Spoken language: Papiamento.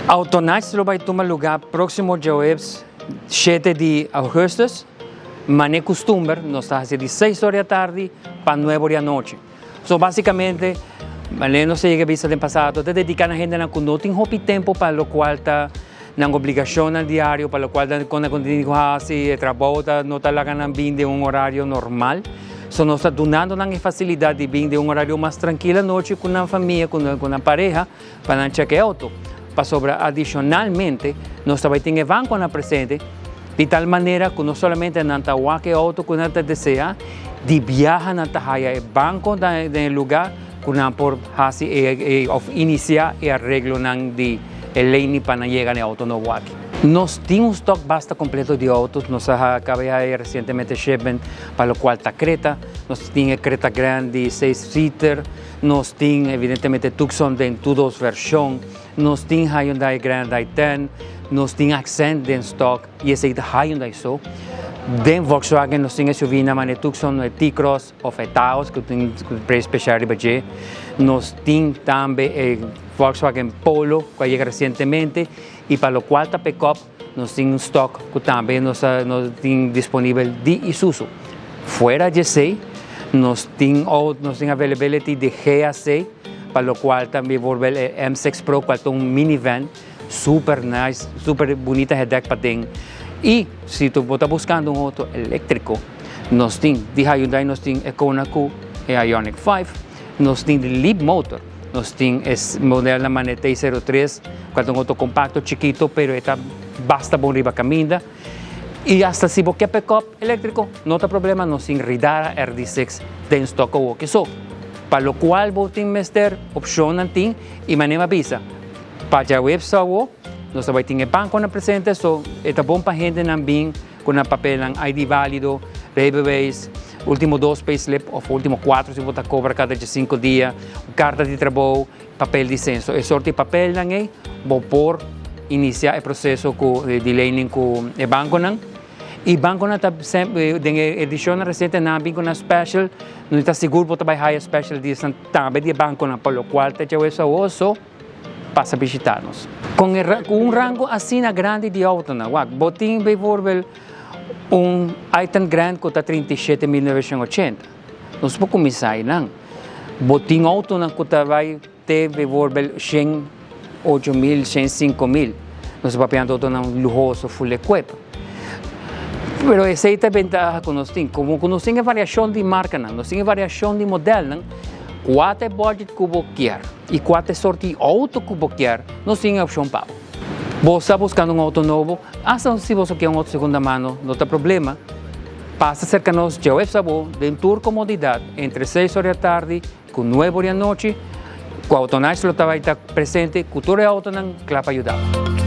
Autonights lo bai tuma lugá próksimo djaweps shete di ougùstùs. Manera kustumber nos ta hasi di seis or di atardi pa nuebe or di anochi. So básikamente manera nos a yega bisa den pasado ta dediká na hendenan ku no tin hopi tempu pa lokual ta nan obligashonnan diario, pa lokual ta kon nan tin ku hasi, e trabou ta no ta laga nan bin den un orario normal. So nos ta dunando nan e fasilidat di bin den un orario mas trankil anochi ku nan famia, ku nan pareha pa nan chèk e outo. Pasobra adishonalmente nos ta bai tin e bankonan presente di tal manera ku no solamente nan ta wak e outo ku nan ta deseá, di biaha nan ta haya e banko den e lugá ku nan por hasi e òf inisiá e areglonan di e lei pa nan yega na e outo nobo aki. Nos tin un stòk basta kompleto di outos, nos a kaba di haya resientemente shipment pa lokual ta Creta, nos tin e Creta Grand di seis seater, nos tin evidentemente Tucson den tur dos vershon, nos tin Hyundai Grand i10, nos tin Accent den stòk i esei ta Hyundai so. Den Volkswagen nos tin SUV nan manera Tucson, e T-Cross, Of e Taos ku tin prijs spesial riba dje. Nos tin tambe e Volkswagen Polo ku a yega resientemente i pa lokual ta pickup nos tin un stock ku tambe nos a nos tin disponibel di Isuzu. Fuera di esei nos tin nos tin availability di GAC pa lokual ta bijvoorbeeld e M6 Pro kual ta un minivan super nice, super bunita e dek paden. I si bo ta buskando un outo eléktriko, nos tin di Hyundai nos tin e Kona ku e Ioniq 5, nos tin di Leapmotor, nos tin e modelnan manera T03, kual ta un outo kompakto chikito pero e ta basta bon riba kaminda. I asta si bo ke pickup eléktriko, no ta problema, nos tin Ridara RD6 den stok awoki. So, pa lokual bo tin mester, opshonnan tin i manera mi a bisa, Pa djaweps awo nos ta bai tin e banconan presente so e ta bon pa hendenan bin cu nan papelnan ID valido, rijbewijs, ultimo dos payslip of ultimo cuatro si bo ta cobra cada diescinco dia, carta di trabou, papel di censo. E soort di papelnan ey bo por inicia e proceso cu di lening cu e banconan. Y banconan ta den e edicionnan reciente nan a bin cu nan special, no ta sigur bo ta bai haya special diesnan tambe di e banconan pa locual ta djaweps awo so. pasa bishita nos. Con e cu un rango asina grandi di autonan, wak, bo tin bijvoorbeeld un i-ten Grand cu ta 37.980. Nos por cuminsa einan. Bo tin autonan cu ta bay te bijvoorbeeld 108 mil, 105 mil. Nos ta papiando autonan luhoso, full equip. Pero esey ta e bentaha cu nos tin. Como cu nos tin e variacion di marcanan, nos tin e variacion di modelnan, cua ta e budget cu bo kier? I kua ta e sort di outo ku bo kier, nos tin e opshon pa bo. Bo sta buskando un outo nobo? Asta si boso kier un outo segunda mano, no ta problema. Pasa serka nos djaweps abo den tur komodidat entre seis or di atardi ku nuebe or di anochi, ku Autonice lo ta bai ta presente ku tur e outonan kla pa yuda bo.